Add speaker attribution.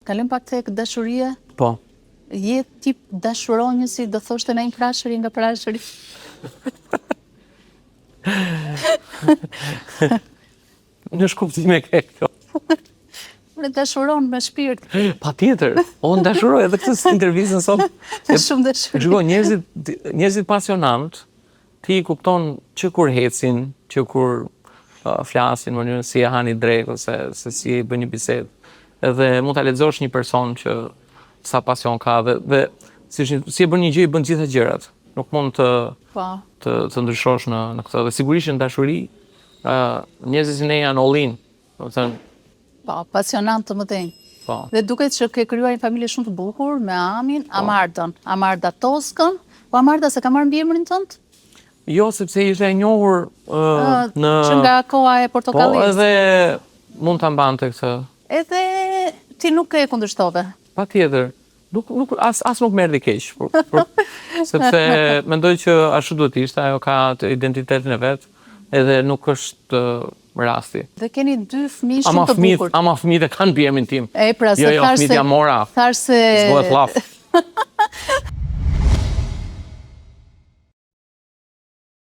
Speaker 1: Kalojmë pak tek dashuria.
Speaker 2: Po.
Speaker 1: Je tip dashuronjësi, do thoshte Naim Frashëri nga Frashëri.
Speaker 2: Në ç'kuptim e ke këto?
Speaker 1: Unë dashuron me shpirt.
Speaker 2: Patjetër, unë dashuroj edhe këtë intervistën sot.
Speaker 1: Shumë dashuri.
Speaker 2: Shiko, njerëzit, njerëzit pasionant, ti i kupton që kur ecin, që kur uh, flasin, mënyrën si e hanë një drekë, ose se si e bën një bisedë. Edhe mund ta lexosh një person që sa pasion ka dhe, dhe si, si e bën një gjë, i bën gjitha gjërat. Nuk mund të,
Speaker 1: po.
Speaker 2: të, të ndryshosh në, në këtë. Dhe sigurisht në dashuri, uh, njerëzit si ne janë all in. Domethënë,
Speaker 1: Po, pasionant të mëdhenj.
Speaker 2: Po.
Speaker 1: Dhe duket që ke krijuar një familje shumë të bukur me Amin, po. Amardën, Amarda Toskën. Po Amarda s'e ka marrë mbiemrin tënd?
Speaker 2: Jo, sepse ishte e njohur uh, në
Speaker 1: që nga koha e Portokallisë.
Speaker 2: Po, edhe mund ta mbante këtë.
Speaker 1: Edhe ti nuk e kundërshtove.
Speaker 2: Patjetër. Nuk nuk as as nuk më erdhi keq, por, por sepse mendoj që ashtu duhet të ishte, ajo ka atë identitetin e vet, edhe nuk është rasti.
Speaker 1: Dhe keni dy fëmijë shumë të bukur.
Speaker 2: Ama fëmijët e kanë mbiemrin tim.
Speaker 1: E pra, se
Speaker 2: jo, jo,
Speaker 1: thash
Speaker 2: se
Speaker 1: ja
Speaker 2: mora.
Speaker 1: Thash se
Speaker 2: S'bohet llaf.